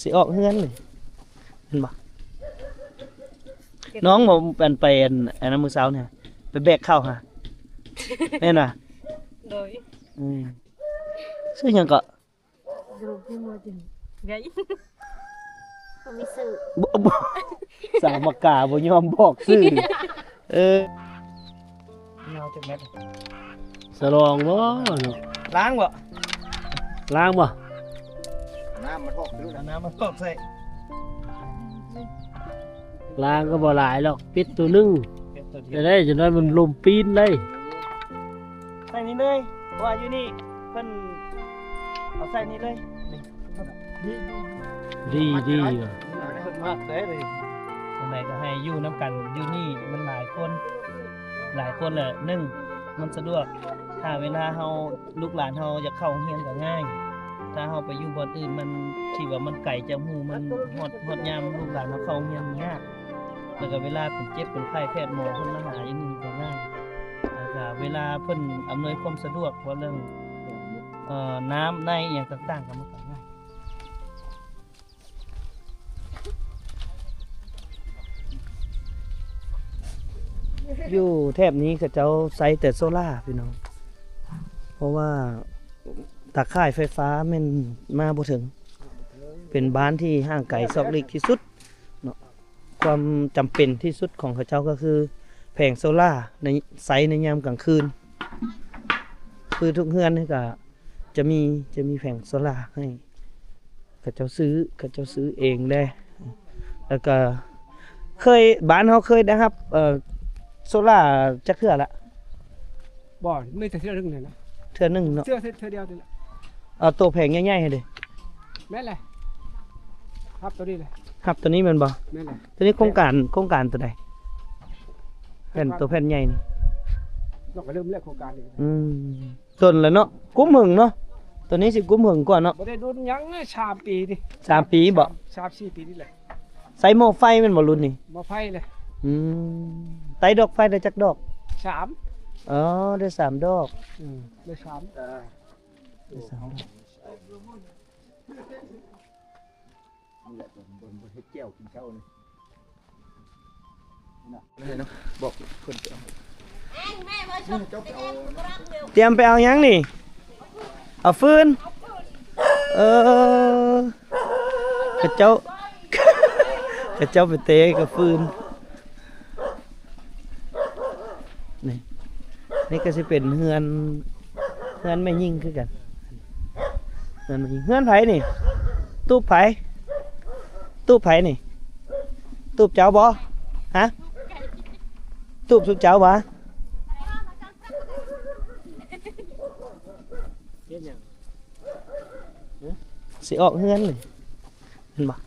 ຊິອອກເຮືອນນີ້ ເຫັນບໍ່? ນ້ອງບໍ່ ອັນໄປ ອັນ ອັນນັ້ນມື້ເຊົ້ານີ້ ໄປແບກເຂົ້າຫາ ແມ່ນຫວາ? ໂດຍ ອືມ ຊື່ຫຍັງເກາະ? ບໍ່ມີຊື່ ບໍ່ ບໍ່ ສາວມະກາບໍ່ຍອມບອກຊື່ ເອີ. ຍາວຈັກແມັດ? ສະຫຼອງບໍ່? ລ້າງບໍ່? ລ້າງບໍ່? ນ້ຳມາຖອກໃສ່ລູກ ເອົານ້ຳມາຖອກໃສ່ ລ້າງກໍບໍ່ຫຼາຍດອກ ປິດໂຕໜຶ່ງ ປິດໂຕດຽວ ຈະໄດ້ ຈະໄດ້ມັນລົມປີ້ນໄດ້ ໃສ່ນີ້ເລີຍ ເພາະວ່າຢູ່ນີ້ເພິ່ນເອົາໃສ່ນີ້ເລີຍ ນີ້ ດີ ດີ ດີ ເພິ່ນມັກເດ້ ຈັ່ງໃດກໍໃຫ້ຢູ່ນຳກັນ ຢູ່ນີ້ມັນຫຼາຍຄົນ ຫຼາຍຄົນແຫຼະ ໜຶ່ງ ມັນສະດວກ ຖ້າເວລາເຮົາ ລູກຫຼານເຮົາຢາກເຂົ້າໂຮງຮຽນກໍງ່າຍ ຖ້າເຮົາໄປຢູ່ບ່ອນອື່ນ ມັນ ທີ່ວ່າມັນໄກຈາກໝູ່ ມັນຮອດ ຮອດຍາມລູກຫຼານເຮົາເຂົ້າໂຮງຮຽນມັນຍາກ ແລ້ວກໍເວລາເປັນເຈັບເປັນໄຂ້ ແພດໝໍເພິ່ນມາຫາຢູ່ນີ້ກໍງ່າຍ ແລ້ວກໍເວລາເພິ່ນອຳນວຍຄວາມສະດວກ ເວົ້າເລື່ອງ ເອີ ນ້ຳໃນອີ່ຫຍັງຕ່າງໆ ກໍມັນກໍງ່າຍ. ຢູ່ແຖບນີ້ເຂົາເຈົ້າໃຊ້ແຕ່ໂຊລາພີ່ນ້ອງ ເພາະວ່າຕາຂ່າຍໄຟຟ້າແມ່ນມາບໍ່ເຖິງ ເປັນບ້ານທີ່ຫ່າງໄກຊອກຫຼີກທີ່ສຸດເນາະ ຄວາມຈຳເປັນທີ່ສຸດຂອງເຂົາເຈົ້າກໍຄືແຜງໂຊລາໃນ ໃຊ້ໃນຍາມກາງຄືນ ຄືທຸກເຮືອນນີ້ກໍ ຈະມີ ຈະມີແຜງໂຊລາໃຫ້ ເຂົາເຈົ້າຊື້ ເຂົາເຈົ້າຊື້ເອງແດ່ ແລ້ວກໍເຄີຍ ບ້ານເຮົາເຄີຍໄດ້ຮັບ ເອີ ໂຊລາຈັກເທື່ອລະ? ບໍ່ ມີແຕ່ເທື່ອໜຶ່ງນີ້ນະ ເທື່ອໜຶ່ງເນາະ ເທື່ອ ເທື່ອດຽວນີ້ແຫຼະ ເອົາໂຕແຜງໃຫຍ່ໆຫັ້ນເດ? ແມ່ນແຫຼະ ຮັບໂຕນີ້ແຫຼະ ຮັບໂຕນີ້ແມ່ນບໍ່? ແມ່ນແຫຼະ ໂຕນີ້ໂຄງການ ໂຄງການໂຕໃດ? ແຜ່ນ ໂຕແຜ່ນໃຫຍ່ນີ້ ນ້ອງກໍເລີ່ມແລ້ວໂຄງການນີ້ ອືມ. ດົນແລ້ວເນາະ ກຸ້ມເຫິງເນາະ ໂຕນີ້ຊິກຸ້ມເຫິງກວ່າເນາະ ບໍ່ໄດ້ດົນຫຍັງ ສາມປີນີ້ ສາມປີບໍ່? ສາມສີ່ປີນີ້ແຫຼະ ໃຊ້ໝໍ້ໄຟແມ່ນບໍ່ລຸ້ນນີ້? ໝໍ້ໄຟແຫຼະ ອືມ ໄຕ້ດອກໄຟໄດ້ຈັກດອກ? ສາມ ອໍ ໄດ້ສາມດອກ ອືມ ໄດ້ສາມ ໄດ້ສາມດອກ. ນີ້ແຫຼະ ເພິ່ນ ເພິ່ນເຮັດແຈ່ວກິນເຊົ້ານີ້ ນີ້ນະ ເນາະ ບອກເພິ່ນໄປເອົາ ຕຽມໄປເອົາຫຍັງນີ້? ເອົາຟືນ ເອີ ເຂົາເຈົ້າ ເຂົາເຈົ້າໄປເຕະກັບຟືນ. ນີ້ ນີ້ກໍຊິເປັນເຮືອນ ເຮືອນແມ່ຍິງຄືກັນ ເຮືອນແມ່ຍິງ ເຮືອນໃຜນີ້? ຕູບໃຜ? ຕູບໃຜນີ້? ຕູບເຈົ້າບໍ່? ຮະ? ຕູບຊຸມເຈົ້າບໍ່? ເຮັດຫຍັງ? ຊິອອກເຮືອນນີ້ ເຫັນບໍ່?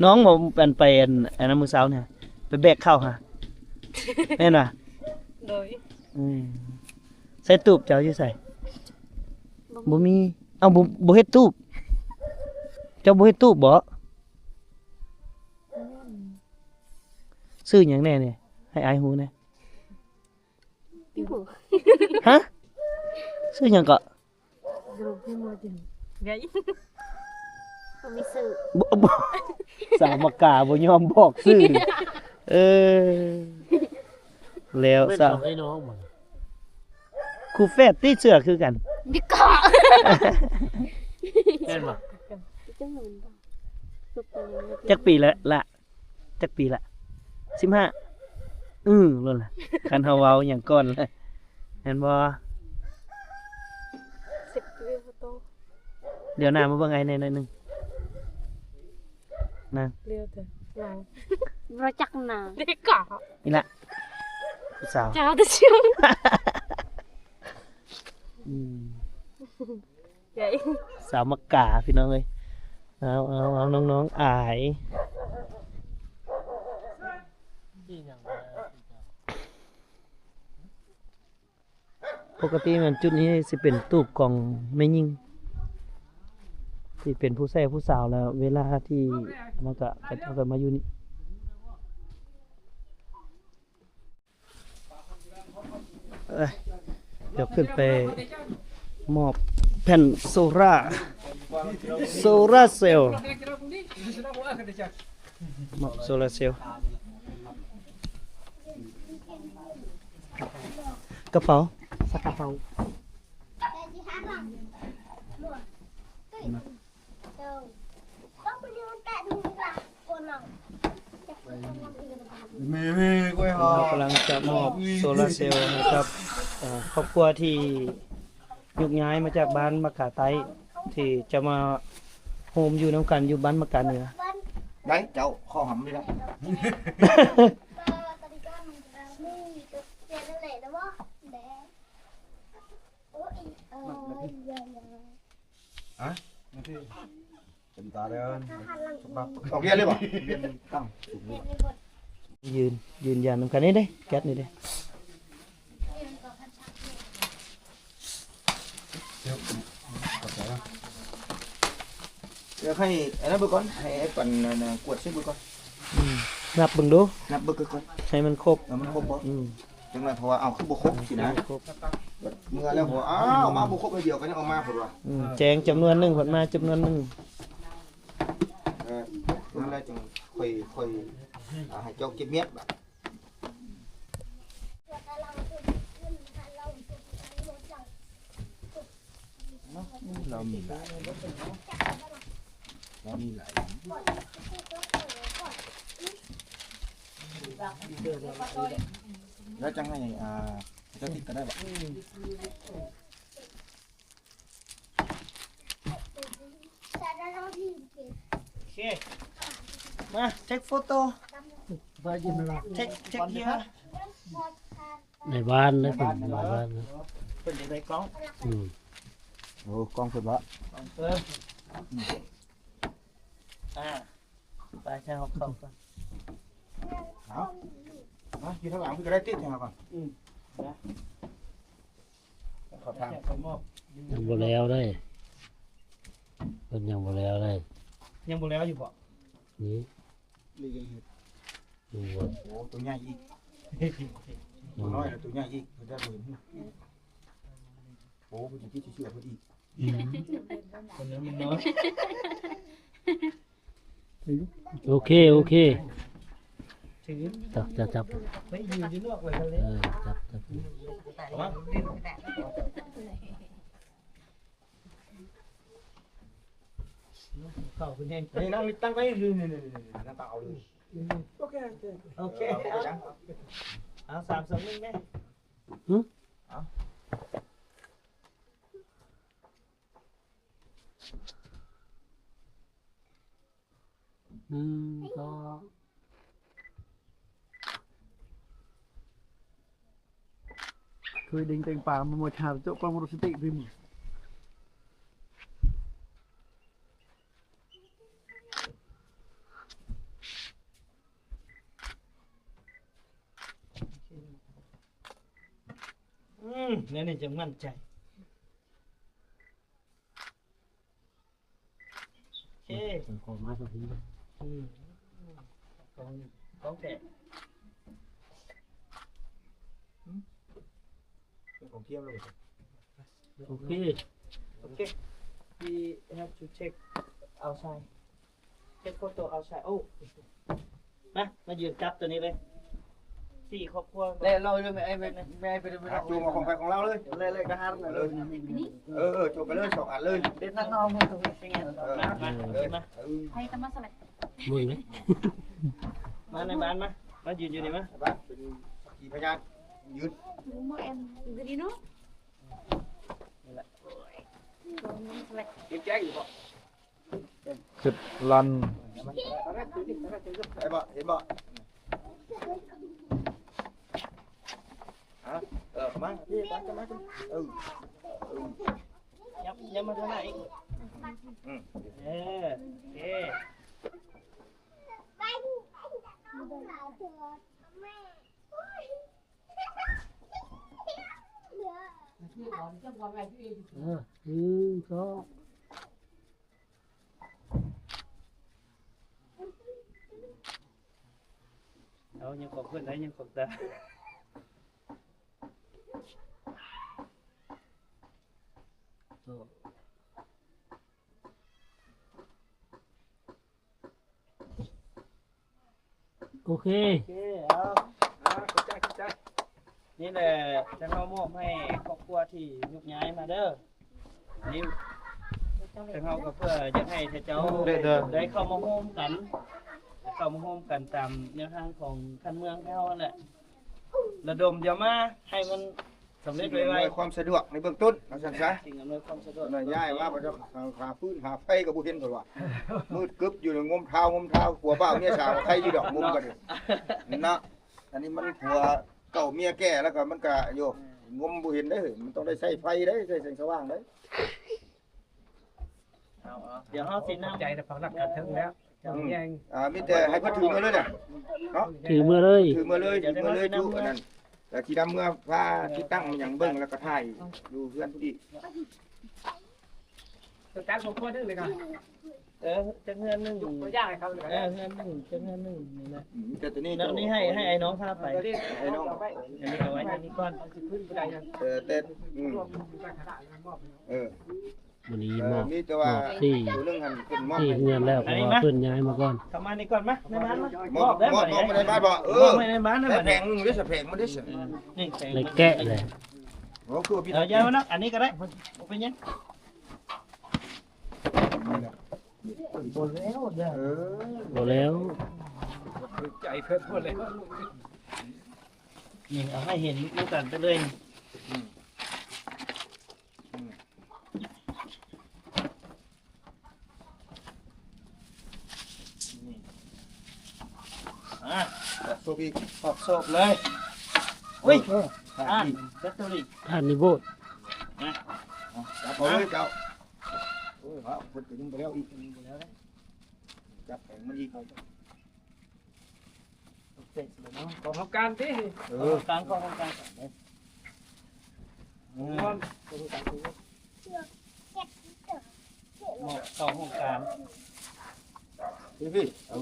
ນ້ອງບໍ່ ອັນໄປ ອັນ ອັນນັ້ນມື້ເຊົ້ານີ້ ໄປແບກເຂົ້າຫາ ແມ່ນຫວາ? ໂດຍ ອືມ ໃສ່ຕູບເຈົ້າຢູ່ໃສ? ບໍ່ມີ ບໍ່ມີ ເອົ້າ ບໍ່ ບໍ່ເຮັດຕູບ ເຈົ້າບໍ່ເຮັດຕູບບໍ? ອືມ ຊື່ຫຍັງແດ່ນີ້ ໃຫ້ອ້າຍຮູ້ແດ່? ຮະ? ຊື່ຫຍັງເກາະ? ບໍ່ມີຊື່ ບໍ່ ບໍ່ ສາວມະກາບໍ່ຍອມບອກຊື່ ເອີ ແລ້ວສາວ ຄູແຝດຕິ ເສື້ອຄືກັນ ດິກະ ແມ່ນບໍ່? ຈັກປີແລ້ວລະ? ຈັກປີລະ? ສິບຫ້າ ອື ໂລດລະ ຄັນເຮົາເວົ້າຫຍັງກ່ອນລະ ແມ່ນບໍ່? ສິບປີ ໂຕ ດຽວໜ້າມາເບິ່ງອ້າຍແດ່ໜ້ອຍໜຶ່ງ ນາງ ດຽວແຕ່ ນາງ ບໍ່ຈັກນາງ ເດັກກະ ນີ້ລະ ຜູ້ສາວ ເຈົ້າແຕ່ຊື່ ອືມ. ສາວມະກາພີ່ນ້ອງເອີຍ ເອົາ ເອົາ ເອົາ ນ້ອງໆ ອາຍ ປົກກະຕິແມ່ນຈຸດນີ້ຊິເປັນຕູບຂອງແມ່ຍິງ ທີ່ເປັນຜູ້ແຊຜູ້ສາວ ແລ້ວເວລາທີ່ມັນກະ ເຂົາເຈົ້າກະມາຢູ່ນີ້. ເອີຍ ດຽວຂຶ້ນໄປມອບແຜ່ນໂຊລາ ໂຊລາເຊວ ມອບໂຊລາເຊວ ກະເປົາ ສະກະເປົາ. ແມ່ໆ ກ້ອຍຫອມ ເຮົາກຳລັງຈະມອບໂຊລາເຊວໃຫ້ກັບ ເອີ ຄອບຄົວທີ່ ໂຍກຍ້າຍມາຈາກບ້ານໝາກກາໃຕ້ ທີ່ຈະມາໂຮມຢູ່ນຳກັນຢູ່ບ້ານໝາກກາເໜືອ. ໄດ້ ເຈົ້າ ຂໍຫອມນີ້ລະ. ອະ ເປັນຕາແລ້ວ ອອກວຽກເລີຍບໍ່? ຢືນ ຢືນຢັນນຳກັນນີ້ເດ້ ແກັດນີ້ເດ້. ດຽວໃຫ້ອັນນັ້ນເບິ່ງກ່ອນ ໃຫ້ໄອ້ປັນ ອັນ ກວດເຊັກເບິ່ງກ່ອນ. ອືມ ນັບເບິ່ງດູ ນັບເບິ່ງກ່ອນ ໃຫ້ມັນຄົບ ໃຫ້ມັນຄົບບໍ່? ອືມ ຈັກໜ້ອຍ ເພາະວ່າ ເອົ້າ ຄືບໍ່ຄົບຊີ້ນະ ເມື່ອແລ້ວ ເພາະວ່າ ອ້າວ ມາບໍ່ຄົບດຽວ ກໍຍັງເອົາມາເພິ່ນວ່າ. ອືມ ແຈ້ງຈຳນວນໜຶ່ງ ເພິ່ນມາຈຳນວນໜຶ່ງ. ເອີ ນັ້ນແຫຼະ ຈຶ່ງຄ່ອຍ ຄ່ອຍ ເອົາໃຫ້ເຈົ້າເກັບມຽດບາດ. ລາວມີຫຼາຍ ລາວມີຫຼາຍ ແລ້ວຈັ່ງໃຫ້ ອ່າ ເຈົ້າຕິດກໍໄດ້ບໍ່? ໂອເຄ ມາ ເທັກໂຟໂຕ້ ເທັກ ເທັກເຮີຍ. ໃນບ້ານເດ້ ເພິ່ນໃນບ້ານເນາະ ເພິ່ນຢູ່ໃນກ້ອງ. ອືມ ໂອ້ ກ້ອງເພິ່ນບໍ່? ກ້ອງເພິ່ນ. ອ່າ ໄປ ໃຫ້ເຮົາເຂົ້າກ່ອນ. ເອົາ ມາ ຢູ່ທາງຫຼັງເພິ່ນກໍໄດ້ຕິ ໃຫ້ເຮົາກ່ອນ. ອືມ ນະ ເຂົ້າທາງ ຍັງບໍ່ແລ້ວເດ້ ເພິ່ນຍັງບໍ່ແລ້ວເດ້. ຍັງບໍ່ແລ້ວຢູ່ບໍ່? ນີ້ ນີ້ຍັງເຮັດ ຍັງບໍ່. ໂອ້ ຕົວໃຫຍ່ອີກ ຕົວນ້ອຍແລ້ວຕົວໃຫຍ່ອີກ ເພິ່ນໄດ້ບໍ່ເຫັນ. ໂອ້ ເພິ່ນຊິຕິດເຊື້ອເພິ່ນອີກ. ອືມ ຄົນນັ້ນມັນນ້ອຍ. ໂອເຄ ໂອເຄ ຖື ຈັບ ຈັບ ຈັບ ໄປຢູ່ຢູ່ນອກເລີຍ. ເອີ ຈັບ ຈັບ ເຂົ້າເພິ່ນແຮງ. ນີ້ ນັ່ງ ຕັ້ງໄວ້ ນີ້ ນີ້ ນີ້ ນັ່ງ ຕັ້ງເອົາເລີຍ. ໂອເຄ ໂອເຄ ໂອເຄ ເອົາ ເອົາ ສາມ ສອງ ໜຶ່ງ ແມ່. ຫຶ ເອົາ ໜຶ່ງ ສອງ ເຄີຍເດັງແຕ່ງປາມາໝົດ ຫາໂຈະກ້ອງບໍ່ຮູ້ສະຕິພິມ. ອືມ ແນວນີ້ຈັ່ງໝັ້ນໃຈ. ໂອເຄ ເປັນຂອງມາສະພີ. ອືມ ຂອງ ຂອງແທ້. ຫຶ ເປັນຂອງທຽມແລ້ວບໍ່? ໂອເຄ ໂອເຄ we have to take outside, take photo outside. ໂອ້ ມາ ມາຢືນຈັບຕົວນີ້ເລີຍ ສີ່ຄອບຄົວ. ແລ້ວເຮົາເລີຍ ແມ່ ແມ່ ແມ່ໄປ ຫາຈູມເອົາຂອງໃຜຂອງລາວເລີຍ. ແລ້ວ ແລ້ວກໍຫາເລີຍ. ເອີ ເອີ ຈູມໄປເລີຍ ສອງອັນເລີຍ. ເດັດນັກເນາະ ເອີ ມາ ມາ ເອີ ມາ ໃຜກໍມາສະແຫຼະ. ມຶງເດ້ ມາໃນບ້ານມາ ມາຢືນຢູ່ນີ້ມາ ບ້ານເປັນສັກຂີພະຍານ ຢືນ ນີ້ແຫຼະ ເຫັນແຈ້ງຢູ່ບໍ່? ເຈັດລັນ ໄດ້ບໍ່? ເຫັນບໍ່? ຮະ ເອີ ມາ ພີ່ ມາ ມາ ເອີ ເອີ ຍັບ ຍັບມາທາງໜ້າອີກ. ອືມ ເອີ ໂອເຄ ເອີ ໜຶ່ງ ສອງ ເອົາ ຍັງຂອງເພິ່ນໄດ້ ຍັງຂອງຕາ. ໂອ້. ໂອເຄ ໂອເຄ ເອົາ ອ່າ ຂອບໃຈ ຂອບໃຈ. ນີ້ແຫຼະ ທາງເຮົາມອບໃຫ້ຄອບຄົວທີ່ຍົກຍ້າຍມາເດີ. ນີ້ ທາງເຮົາກໍເພື່ອຢາກໃຫ້ເຂົາເຈົ້າ ເດີ ໄດ້ເຂົ້າມາໂຮມກັນ ເຂົ້າມາໂຮມກັນຕາມແນວທາງຂອງຂັ້ນເມືອງເຮົາຫັ້ນແຫຼະ ລະດົມດຽວມາໃຫ້ມັນສຳເລັດໄວໆ ສິ່ງອຳນວຍຄວາມສະດວກໃນເບື້ອງຕົ້ນ ວ່າຊັ້ນຊະ. ສິ່ງອຳນວຍຄວາມສະດວກ ໄດ້ຍ້າຍມາ ບໍ່ໄດ້ຫາຟືນຫາໄຟກໍບໍ່ເຫັນ ເພິ່ນວ່າ ມືດກຶບຢູ່ ງົມທ້າວງົມທ້າວ ຜົວບ່າວເມຍສາວ ໃຄຢູ່ດອກ ງົມກັນເນາະ. ອັນນີ້ມັນຜົວເກົ່າເມຍແກ່ ແລ້ວກໍມັນກະ ໂຍ ງົມບໍ່ເຫັນເດ້ ມັນຕ້ອງໄດ້ໃຊ້ໄຟເດ້ ໃຊ້ແສງສະຫວ່າງເດ້. ເອົາ ເອົາ ດຽວເຮົາຊິນຳ ໃຈແຕ່ພັກລັກກັນເຖິງແລ້ວ ອືມ ເຈົ້າແຍງ ອ່າ ມີແຕ່ໃຫ້ເພິ່ນຖືເມືອເລີຍນະ ເນາະ ຖືເມືອເລີຍ ຖືເມືອເລີຍ ຖືເມືອເລີຍຈຸ ອັນນັ້ນ ແລ້ວຊິນຳເມືອພາຕິດຕັ້ງຫຍັງເບິ່ງ ແລ້ວກໍຖ່າຍຢູ່ເຮືອນພຸ້ນອີກ. ຈັກຄົນຄົນໜຶ່ງເລີຍນະ ເອີ ຈັກເຮືອນໜຶ່ງ ຍົກຕົວຢ່າງໃຫ້ເຂົາເລີຍ ເອີ ເຮືອນໜຶ່ງ ຈັກເຮືອນໜຶ່ງນີ້ແຫຼະ. ອືມ ແຕ່ຕົວນີ້ ແລ້ວນີ້ໃຫ້ ໃຫ້ອ້າຍນ້ອງພາໄປ ໃຫ້ອ້າຍນ້ອງ ອັນນີ້ເອົາໄວ້ໃນນີ້ກ່ອນ ເອີ ແຕ່ ອືມ ເອີ ມື້ນີ້ ເອີ ມອບ ມີແຕ່ວ່າ ມອບທີ່ ຕົວໜຶ່ງຫັ້ນເພິ່ນມອບໃຫ້ ທີ່ເຮືອນແລ້ວ ເພາະວ່າເພິ່ນຍ້າຍມາກ່ອນ. ເຂົ້າມານີ້ກ່ອນ ມາ ໃນບ້ານມາ ມອບ ມອບໃນບ້ານບໍ່? ເອີ ໃນບ້ານ ໃນບ້ານ ແລະແກະເລີຍ ນີ້ແຂງ ແລະແກະເລີຍ ໂອ້ ຄືວ່າ ເອີ ຢ່າມານະ ອັນນີ້ກໍໄດ້ ບໍ່ເປັນຫຍັງ. ບໍ່ແລ້ວເດີ ເອີ ບໍ່ແລ້ວ ໃຈເພິ່ນບໍ່ແລ້ວ ນີ້ເອົາໃຫ້ເຫັນນຳກັນໄປເລີຍ ອືມ ອືມ ນີ້ ອ່າ ສອບອີກ ສອບເລີຍ ໂອ້ຍ ອ່າ ແບັດເຕີຣີ ທ່ານນິໂວດ ນະ ເອົາເລີຍເຈົ້າ. ໂອ້ຍ ວ່າເພິ່ນກໍຍັງບໍ່ແລ້ວອີກ ຍັງບໍ່ແລ້ວເດ້ ຈັບແຂງມັນອີກ ເອົາ ເປັນເນາະ ຂອງໂຄງການຕິ ເອີ ຂອງໂຄງການ ຂອງໂຄງການ ອືມ ມອບເຂົ້າໂຄງການ ພີ່ໆ ເອົາ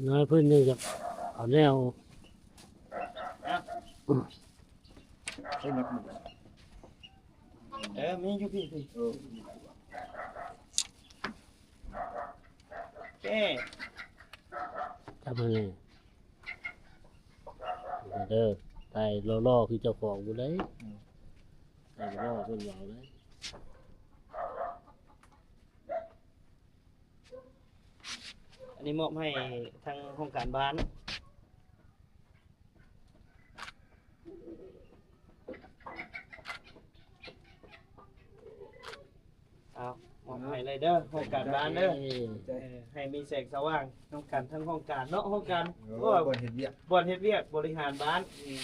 ນ້ອຍເພິ່ນຍັງຢາກເອົາແນວ ອ່ະ ໃຊ້ນັບ ເອີ ມີຢູ່ພີ້ ພີ້ ເອີ ເອີ ຈັບໃຫ້ແນ່ເດີ ໄຕ່ຫຼໍ່ໆ ຄືເຈົ້າຂອງພຸ້ນເດ້ ອືມ ໄຕ່ຫຼໍ່ໆ ເພິ່ນເວົ້າເດ້. ອັນນີ້ມອບໃຫ້ທາງຫ້ອງການບ້ານ. ເອົາ ມອບໃຫ້ເລີຍເດີ ຫ້ອງການບ້ານເດີ ເອີ ໃຫ້ມີແສງສະຫວ່າງນຳກັນທັງຫ້ອງການເນາະ ຫ້ອງການ ໂອ້ ໂອ້ ບ່ອນເຮັດວຽກ ບ່ອນເຮັດວຽກ ບໍລິຫານບ້ານ ອືມ.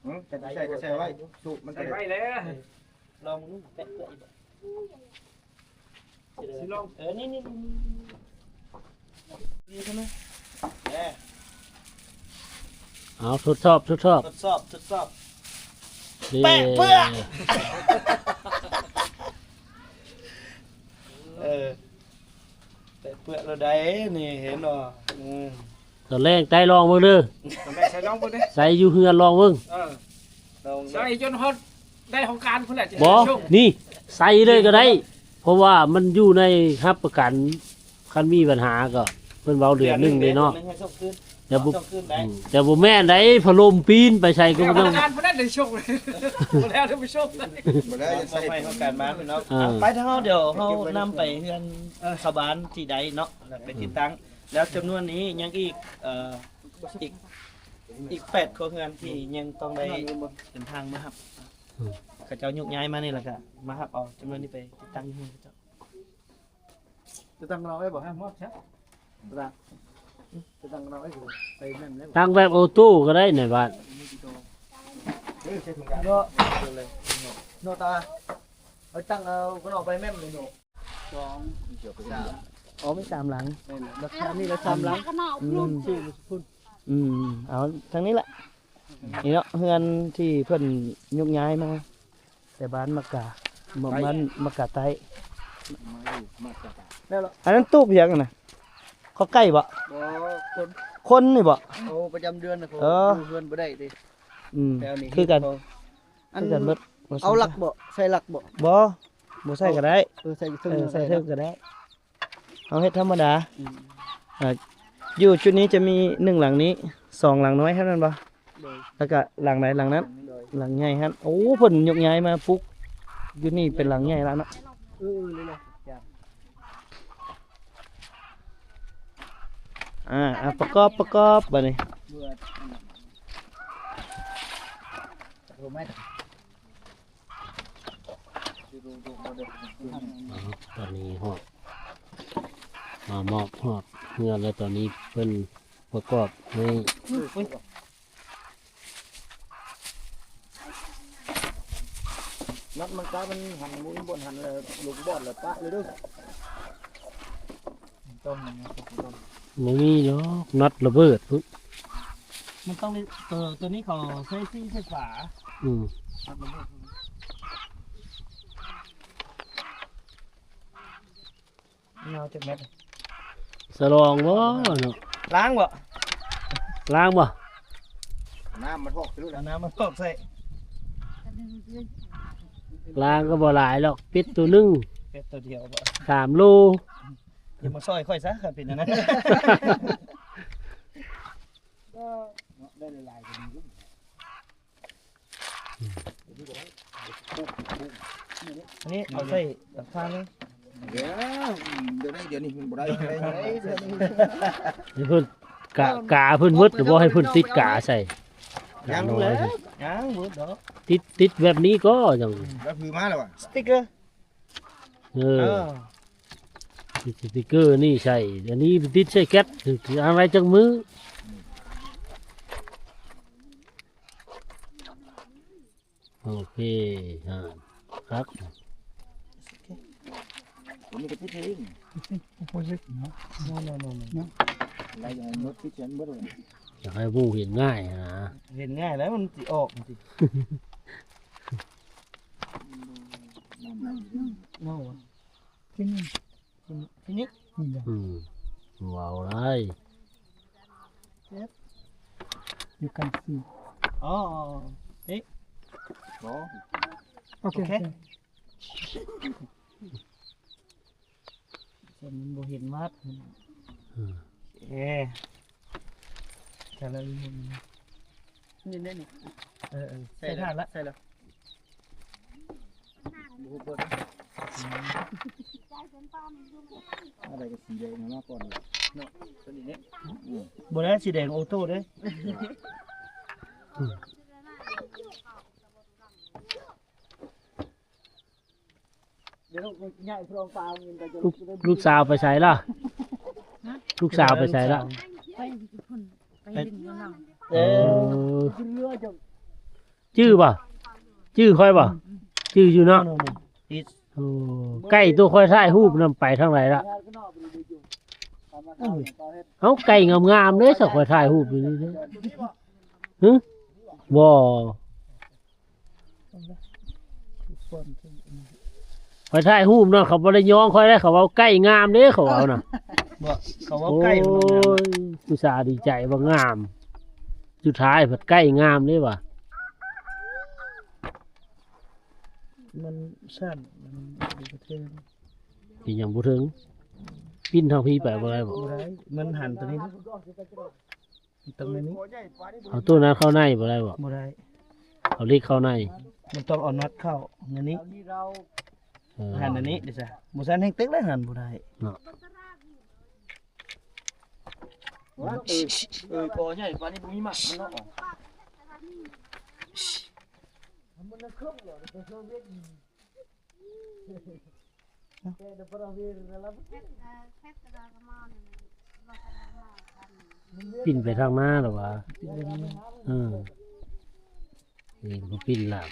ອືມ ຈະໃສ່ກໍໃສ່ໄວ້ ສູບມັນ ໃສ່ໄວ້ແລ້ວ ລອງເບິ່ງ ແປະເປືອກອີກ ຊິລອງ ເອີ ນີ້ໆ ນີ້ ນີ້ ນີ້ ນີ້ ນີ້ ນີ້ ນີ້ ເອົາ ທົດສອບ ທົດສອບ ທົດສອບ ທົດສອບ ນີ້ ແປະເປືອກ ເອີ ແປະເປືອກແລ້ວໃດນີ້ ເຫັນບໍ່? ອືມ ຕອນແລງໃສ່ລອງເບິ່ງເດີ ຕອນແລງໃສ່ລອງເບິ່ງເດີ ໃສ່ຢູ່ເຮືອນລອງເບິ່ງ ເອີ ລອງເບິ່ງ ໃສ່ຈົນຮອດໄດ້ຫ້ອງການພຸ້ນແຫຼະ ບໍ່ ນີ້ ໃສ່ເລີຍກໍໄດ້ ເພາະວ່າມັນຢູ່ໃນຮັບປະກັນ ຄັນມີບັນຫາກໍເພິ່ນເວົ້າເດືອນໜຶ່ງເດ້ເນາະ ເດືອນໜຶ່ງໃຫ້ສົ່ງຄືນ ແຕ່ບໍ່ ເອົາສົ່ງຄືນໄດ້ ອືມ ແຕ່ບໍ່ແມ່ນໃດ ພັດລົມປີນໄປໃສກໍບໍ່ຕ້ອງ ການພະນັນໄດ້ສົ່ງ ບໍ່ແລ້ວໄດ້ບໍ່ສົ່ງ ບໍ່ໄດ້ໃສ່ຫ້ອງການມາເນາະ ອ່າ ໄປທາງເຮົາ ດຽວເຮົານຳໄປເຮືອນ ເອີ ຊາວບ້ານທີ່ໃດເນາະ ແລ້ວໄປຕິດຕັ້ງ ແລ້ວຈຳນວນນີ້ຍັງອີກ ເອີ ອີກ ອີກແປດຄົວເຮືອນທີ່ຍັງຕ້ອງໄດ້ເດີນທາງມາຮັບ ອືມ ເຂົາເຈົ້າຍົກຍ້າຍມານີ້ ແລ້ວກໍມາຮັບເອົາຈຳນວນນີ້ໄປຕິດຕັ້ງຢູ່ເຮືອນເຂົາເຈົ້າ. ຈະຕັ້ງເຮົາໄວ້ບໍ່? ມອບຊະ ຕັ້ງ ຈະຕັ້ງເຮົາໄວ້ ໃສ່ແມ່ນແລ້ວ ຕັ້ງແບບໂອໂຕ້ກໍໄດ້ໃນບ້ານ ເນາະ ເນາະຕາ ເອົາຕັ້ງເອົາ ກໍເອົາໄປແມ່ນເນາະ ສອງ ສາມ ອໍ ມີສາມຫຼັງ ແມ່ນ ຫຼັງຄານີ້ລະສາມຫຼັງ ອືມ ອືມ ເອົາທາງນີ້ລະ ນີ້ເນາະ ເຮືອນທີ່ເພິ່ນຍົກຍ້າຍມາ ແຕ່ບ້ານໝາກກາ ບ້ານໝາກກາໃຕ້ ມາຢູ່ໝາກກາໃຕ້ ອັນນັ້ນຕູບຫຍັງຫັ້ນນະ ເຂົ້າໄກ່ບໍ່? ບໍ່ ຄົນ ຄົນນີ້ບໍ່? ໂອ້ ປະຈຳເດືອນນະ ເອີ ຢູ່ເຮືອນບໍ່ໄດ້ຕິ. ອືມ ແຖວນີ້ ຄືກັນ ເຮັດບໍ່ ອັນ ຄືກັນເບິດ ບໍ່ ເອົາຫຼັກບໍ່ ໃສ່ຫຼັກບໍ່? ບໍ່ ບໍ່ໃສ່ກໍໄດ້ ເອີ ໃສ່ເທິງ ເອີ ໃສ່ເທິງກໍໄດ້ ເຮົາເຮັດທຳມະດາ ອືມ ອ່າ ຢູ່ຈຸດນີ້ຈະມີໜຶ່ງຫຼັງນີ້ ສອງຫຼັງນ້ອຍເທົ່ານັ້ນບໍ່? ໂດຍ ແລ້ວກະຫຼັງໃດຫຼັງນັ້ນ ໂດຍ ຫຼັງໃຫຍ່ຫັ້ນ ໂອ້ ເພິ່ນຍົກຍ້າຍມາປຸກຢູ່ນີ້ເປັນຫຼັງໃຫຍ່ແລ້ວເນາະ ເອີ ເອີ ນີ້ແຫຼະ ອ່າ ອ່າ ປະກອບ ປະກອບບາດນີ້ ຕອນນີ້ຮອດ ມາມອບຮອດເຮືອນແລ້ວ ຕອນນີ້ເພິ່ນປະກອບໃຫ້ ນັດມັນກະມັນຫັນ ໝູນບ່ອນຫັນແລ້ວ ລົງບ່ອນແລ້ວປະເລີຍເດີ້. ຕ້ອງ ບໍ່ມີດອກ ນັດລະເບີດພຸ້ນ ມັນຕ້ອງໄດ້ ໂຕ ໂຕນີ້ເຂົາໃຊ້ສີໄຟຟ້າ ອືມ ນັດລະເບີດ ຍາວຈັກແມັດ ສະຫຼອງບໍ່ເນາະ ລ້າງບໍ່ ລ້າງບໍ່ ນ້ຳມາຖອກໃສ່ໂລດ ເອົານ້ຳມາຖອກໃສ່ ລ້າງກໍບໍ່ຫຼາຍດອກ ເປັດໂຕໜຶ່ງ ເປັດໂຕດຽວບໍ່ ສາມໂລ ຢ່າມາຊ່ອຍຂ້ອຍຊະ ຄັນເປັນອັນນັ້ນ ໄດ້ຫຼາຍໆກວ່ານີ້ ອັນນີ້ເອົາໃສ່ຫຼັງຄາເລີຍ ດຽວ ດຽວນີ້ ດຽວນີ້ມັນບໍ່ໄດ້ ດຽວນີ້ ໃຫ້ເພິ່ນກະ ກາເພິ່ນໝົດ ບໍ່ໃຫ້ເພິ່ນຕິດກາໃສ່ ຍັງເລີຍ ຍັງບໍ່ດອກ ຕິດ ຕິດແບບນີ້ກໍຍັງ ແລ້ວຄືມາແລ້ວຫວາ ສະຕິກເກີ ເອີ ເອີ ຕິດສະຕິກເກີນີ້ໃສ່ ອັນນີ້ຕິດໃສ່ແກັດ ອະໄລຈັກມື້ ໂອເຄ ຮະ ຄັກ ໂຕນີ້ກໍຕິດເອງ ໂອໂປຊິດເນາະ ໂນ ໂນ ໂນ ໂນ ໄລ່ໃຫ້ໝົດ ຕິດໃສ່ໝົດເລີຍ ຢາກໃຫ້ໝູ່ເຫັນງ່າຍຫັ້ນນະ ເຫັນງ່າຍແລ້ວມັນຊິອອກ ມັນຊິ ໂນ ທີ່ນີ້ ທີ່ນີ້ ນີ້ ອືມ ເວົ້າໄດ້ You can see. ອໍ ນີ້ ໂອເຄ ໂອເຄ ໂອເຄ ມັນບໍ່ເຫັນມາດ ອືມ ເອີ ແຕ່ລະ ນີ້ ນີ້ ນີ້ ເອີ ເອີ ໃສ່ ໃສ່ຖານລະ ໃສ່ລະ ບໍ່ຮູ້ເບິດ ອືມ ອາໄດກໍສີແດງມາກ່ອນເນາະ ໂຕນີ້ເດ້ ອືມ ບໍ່ໄດ້ສີແດງໂອໂຕ້ເດ້ ອືມ ລູກ ລູກສາວໄປໃສລະ? ຮະ? ລູກສາວໄປໃສລະ? ໄປພຸ້ນ ໄປຫຼິ້ນຢູ່ນຳ ເອີ ເອີ ຈື່ບໍ່? ຈື່ຂ້ອຍບໍ່? ຈື່ຢູ່ເນາະ ຕິດ ໂອ້ ໄກ່ຕົວຂ້ອຍຖ່າຍຮູບນຳໄປທາງໃດລະ? ເອົ້າ ໄກ່ງາມໆເດ້ ສາວຂ້ອຍຖ່າຍຮູບຢູ່ນີ້ເດ້ ຫຶ? ບໍ່ ຂ້ອຍຖ່າຍຮູບເນາະ ເຂົາບໍ່ໄດ້ຍ້ອງຂ້ອຍເດ້ ເຂົາເວົ້າໄກ່ງາມເດ້ ເຂົາເວົ້ານະ ບໍ່ ເຂົາເວົ້າໄກ່ ໂອ້ຍ ອຸດສ່າດີໃຈວ່າງາມ ສຸດທ້າຍພັດໄກ່ງາມເດ້ວ່າ ມັນສັ້ນ ມັນບໍ່ເຖິງ ເປັນຫຍັງບໍ່ເຖິງ? ປີ້ນທາງພີ້ໄປບໍ່ໄດ້ບໍ່? ບໍ່ໄດ້ ມັນຫັນຕົວນີ້ ມັນຕ້ອງແນວນີ້ ເອົາໂຕນັ້ນເຂົ້າໃນບໍ່ໄດ້ບໍ່? ບໍ່ໄດ້ ເອົາເຫຼັກເຂົ້າໃນ ມັນຕ້ອງເອົານັອດເຂົ້າແນວນີ້ ເອີ ຫັນອັນນີ້ເດ້ຊະ ບໍ່ຊັ້ນແຮ່ງຕຶກແລ້ວຫັນບໍ່ໄດ້ເນາະ ເອີ ເອີ ກໍໃຫຍ່ປານນີ້ບໍ່ມີໝາກມັນເນາະ ປິ່ນໄປທາງໜ້າແລ້ວຫວາ? ເອີ ເອີ ບໍ່ປິ່ນລາວ.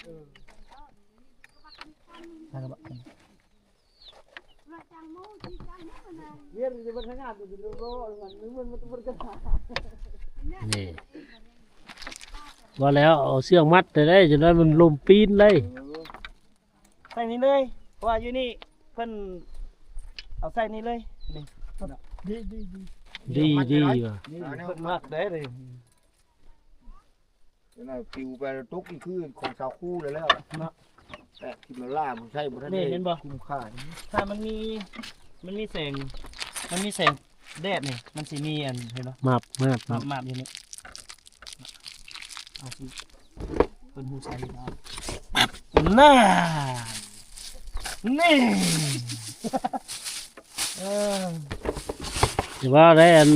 ນີ້ ວ່າແລ້ວເອົາເຊືອກມັດໄດ້ ຈັ່ງໃດມັນລົມປີ້ນໄດ້. ໃສ່ນີ້ເລີຍ ເພາະວ່າຢູ່ນີ້ເພິ່ນເອົາໃສ່ນີ້ເລີຍ ນີ້ ດີ ດີ ດີ ດີ ດີວ່າ ນີ້ເພິ່ນມັກໄດ້ເລີຍ. ນັ້ນ ປິວໄປຕົກອີກຄືຂອງຊາວຄູແລ້ວ ເນາະ ແຕ່ທີ່ມາລ່າມັນໃຊ້ບໍ່ທັນ ນີ້ ໄດ້ ເຫັນບໍ່? ຄຸ້ມຄ່າ ຖ້າມັນມີ ມັນມີແສງ ມັນມີແສງແດດນີ້ ມັນຊິມີອັນ ເຫັນບໍ່? ໝາບ ໝາບ ໝາບ ໝາບຢູ່ນີ້ ເອົາຊິ ເພິ່ນຮູ້ໃສ່ເນາະ ນັ້ນ ນີ້ ເອີ ຊິວ່າໄດ້ອັນ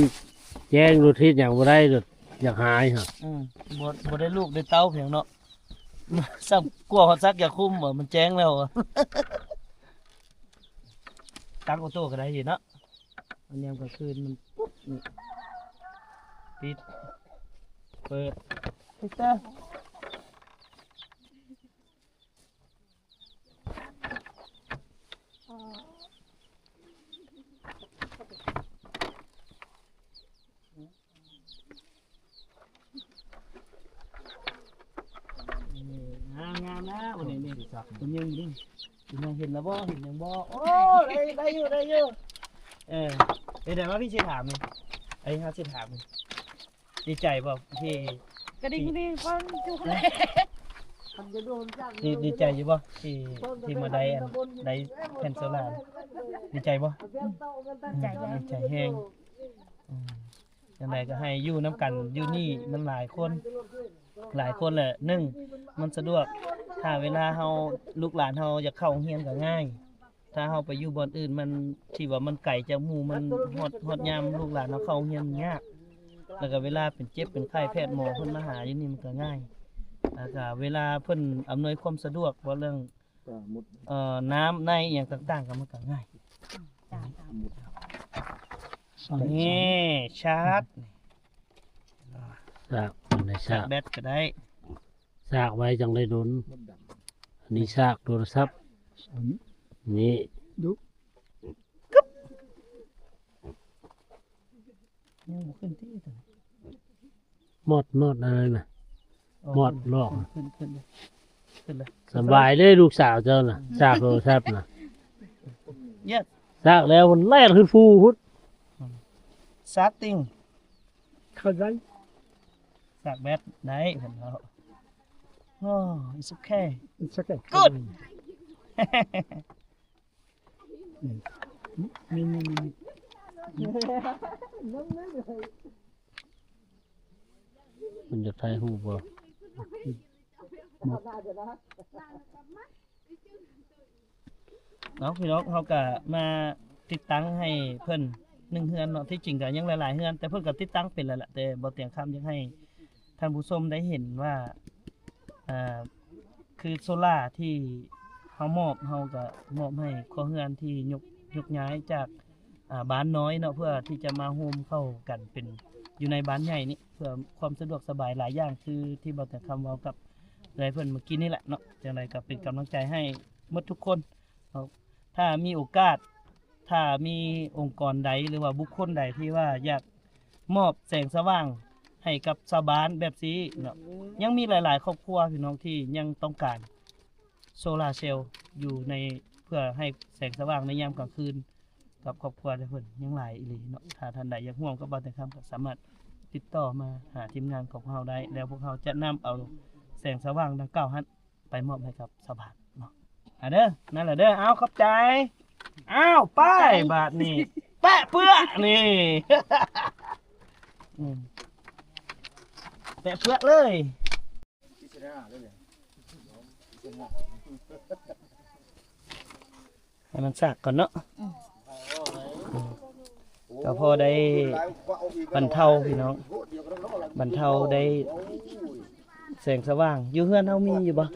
ແຈ້ງໂລດ ເຮັດຫຍັງບໍ່ໄດ້ໂລດ ຢາກຫາຍຫັ້ນ ອືມ ບໍ່ ບໍ່ໄດ້ລູກໄດ້ເຕົ້າພຽງເນາະ ສ່ຳກວ່າຮອດສັກຢາຄຸມ ມັນແຈ້ງແລ້ວ ຕັ້ງໂອໂຕ້ກໍໄດ້ຢູ່ເນາະ ຍາມກາງຄືນມັນປຸບ ນີ້ ປິດ ເປີດ ປິດເຕີ. ນີ້ ງາມໆ ແລ້ວ ນີ້ ນີ້ ເພິ່ນຍັງຢູ່ນີ້ ເພິ່ນຍັງເຫັນແລ້ວບໍ່? ເຫັນຍັງບໍ່? ໂອ້ ໄດ້ ໄດ້ຢູ່ ໄດ້ຢູ່ ເອີ ເຮັດໃດວ່າ ພີ່ຊິຖາມນີ້ ໄອ້ເຮົາຊິຖາມນີ້ ດີໃຈບໍ່ທີ່ ກະດິ່ງ ທີ່ ດີຟັງຢູ່ ດີ ດີໃຈຢູ່ບໍ່ທີ່ ທີ່ມາໄດ້ອັນ ໄດ້ແຜ່ນໂຊລາ ດີໃຈບໍ່? ດີໃຈ ດີໃຈແຮງ ອືມ ຈັ່ງໃດກໍໃຫ້ຢູ່ນຳກັນຢູ່ນີ້ມັນຫຼາຍຄົນ ຫຼາຍຄົນແຫຼະ ໜຶ່ງ ມັນສະດວກ ຖ້າເວລາເຮົາ ລູກຫຼານເຮົາຢາກເຂົ້າໂຮງຮຽນກໍງ່າຍ ຖ້າເຮົາໄປຢູ່ບ່ອນອື່ນ ມັນ ທີ່ວ່າມັນໄກຈາກໝູ່ ມັນຮອດ ຮອດຍາມລູກຫຼານເຮົາເຂົ້າໂຮງຮຽນຍາກ ແລ້ວກໍເວລາເປັນເຈັບເປັນໄຂ້ ແພດໝໍເພິ່ນມາຫາຢູ່ນີ້ມັນກໍງ່າຍ ແລ້ວກໍເວລາເພິ່ນອຳນວຍຄວາມສະດວກ ເວົ້າເລື່ອງ ເອີ ນ້ຳໃນອີ່ຫຍັງຕ່າງໆ ກໍມັນກໍງ່າຍ ນີ້ ຊາດ ຊາກ ໃນຊາກ ຊາກແບັດກໍໄດ້ ຊາກໄວ້ຈັ່ງໄດ້ດົນ ອັນນີ້ຊາກໂທລະສັບ ນີ້ ຍັງບໍ່ຂຶ້ນຕິ ມອດ ມອດອັນນັ້ນນະ ໂອ້ ມອດຫຼອກ ຂຶ້ນ ຂຶ້ນ ຂຶ້ນເລີຍ ຂຶ້ນເລີຍ ສະບາຍເດ້ລູກສາວເຈົ້ານະ ຊາກໂທລະສັບນະ ເຢັດ ຊາກແລ້ວມັນແລ່ນຂຶ້ນພູພຸ້ນ ຊາກຕິງ ເຂົ້າໃຈ ຊາກແບັດໄດ້ເພິ່ນເວົ້າ ໂອ້ it's okay it's okay good ນີ້ ນີ້ ນີ້ ນີ້ ມັນຢາກຖ່າຍຮູບບໍ່? ເນາະ ພີ່ນ້ອງ ເຮົາກະມາຕິດຕັ້ງໃຫ້ເພິ່ນໜຶ່ງເຮືອນເນາະ ທີ່ຈິງກະຍັງຫຼາຍໆເຮືອນ ແຕ່ເພິ່ນກະຕິດຕັ້ງເປັນແລ້ວລະ ແຕ່ບໍ່ຕຽງຄຳຢາກໃຫ້ ທ່ານຜູ້ຊົມໄດ້ເຫັນວ່າ ອ່າ ຄືໂຊລາທີ່ເຮົາມອບ ເຮົາກໍມອບໃຫ້ຄົວເຮືອນທີ່ຍົກ ຍົກຍ້າຍຈາກ ອ່າ ບ້ານນ້ອຍເນາະ ເພື່ອທີ່ຈະມາໂຮມເຂົ້າກັນເປັນຢູ່ໃນບ້ານໃຫຍ່ນີ້ ເພື່ອຄວາມສະດວກສະບາຍຫຼາຍຢ່າງ ຄືທີ່ບ່າວແຕງຄຳເວົ້າກັບເອື້ອຍເພິ່ນເມື່ອກີ້ນີ້ແຫຼະເນາະ. ຈັ່ງໃດກໍເປັນກຳລັງໃຈໃຫ້ໝົດທຸກຄົນເນາະ ຖ້າມີໂອກາດ ຖ້າມີອົງກອນໃດ ຫຼືວ່າບຸກຄົນໃດທີ່ວ່າຢາກມອບແສງສະຫວ່າງໃຫ້ກັບຊາວບ້ານແບບຊີ້ເນາະ, ຍັງມີຫຼາຍໆຄອບຄົວພີ່ນ້ອງທີ່ຍັງຕ້ອງການໂຊລາເຊວຢູ່ໃນ ເພື່ອໃຫ້ແສງສະຫວ່າງໃນຍາມກາງຄືນກັບຄອບຄົວເພິ່ນ ຍັງຫຼາຍອີ່ຫຼີເນາະ. ຖ້າທ່ານໃດຢາກຮ່ວມກັບບ່າວແຕງຄຳ ກໍສາມາດຕິດຕໍ່ມາຫາທີມງານຂອງພວກເຮົາໄດ້ ແລ້ວພວກເຮົາຈະນຳເອົາແສງສະຫວ່າງດັ່ງກ່າວຫັ້ນ ໄປມອບໃຫ້ກັບຊາວບ້ານເນາະ. ອ່າເດີ ນັ້ນລະເດີ ເອົາ ຂອບໃຈ. ອ້າວ ໄປ ບາດນີ້ ແປະເປືອະນີ້ ອືມ ແປະເປືອະເລີຍ. ໃຫ້ມັນສາກກ່ອນເນາະ. ອືມ ອືມ ກໍພໍໄດ້ບັນເທົາພີ່ນ້ອງ ບັນເທົາໄດ້ແສງສະຫວ່າງ. ຢູ່ເຮືອນເຮົາມີຢູ່ບໍ່?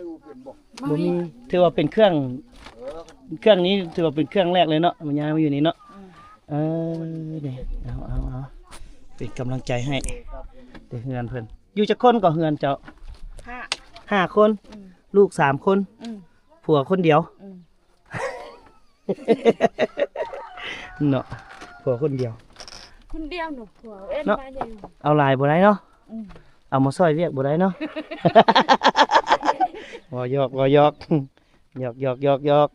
ບໍ່ມີ. ບໍ່ມີ. ຖືວ່າເປັນເຄື່ອງ ເຄື່ອງນີ້ຖືວ່າເປັນເຄື່ອງແລກເລີຍເນາະ ມາຍ້າຍມາຢູ່ນີ້ເນາະ. ອືມ ເອີ ນີ້ ເອົາ ເອົາ ເອົາ ເປັນກຳລັງໃຈໃຫ້ເດ້ ເຮືອນເພິ່ນ. ຢູ່ຈັກຄົນກໍເຮືອນເຈົ້າ? ຫ້າ ຫ້າຄົນ. ອືມ ລູກສາມຄົນ. ອືມ ຜົວຄົນດຽວ. ອືມ ເນາະ ຜົວຄົນດຽວ ຄົນດຽວເນາະ ຜົວເອີ້ນ ເນາະ ມາໃຫຍ່ ເອົາຫຼາຍບໍ່ໄດ້ເນາະ. ອືມ ເອົາມາຊ່ອຍວຽກບໍ່ໄດ້ເນາະ. ເວົ້າຢອກ ເວົ້າຢອກ ຢອກ ຢອກ ຢອກ ຢອກ.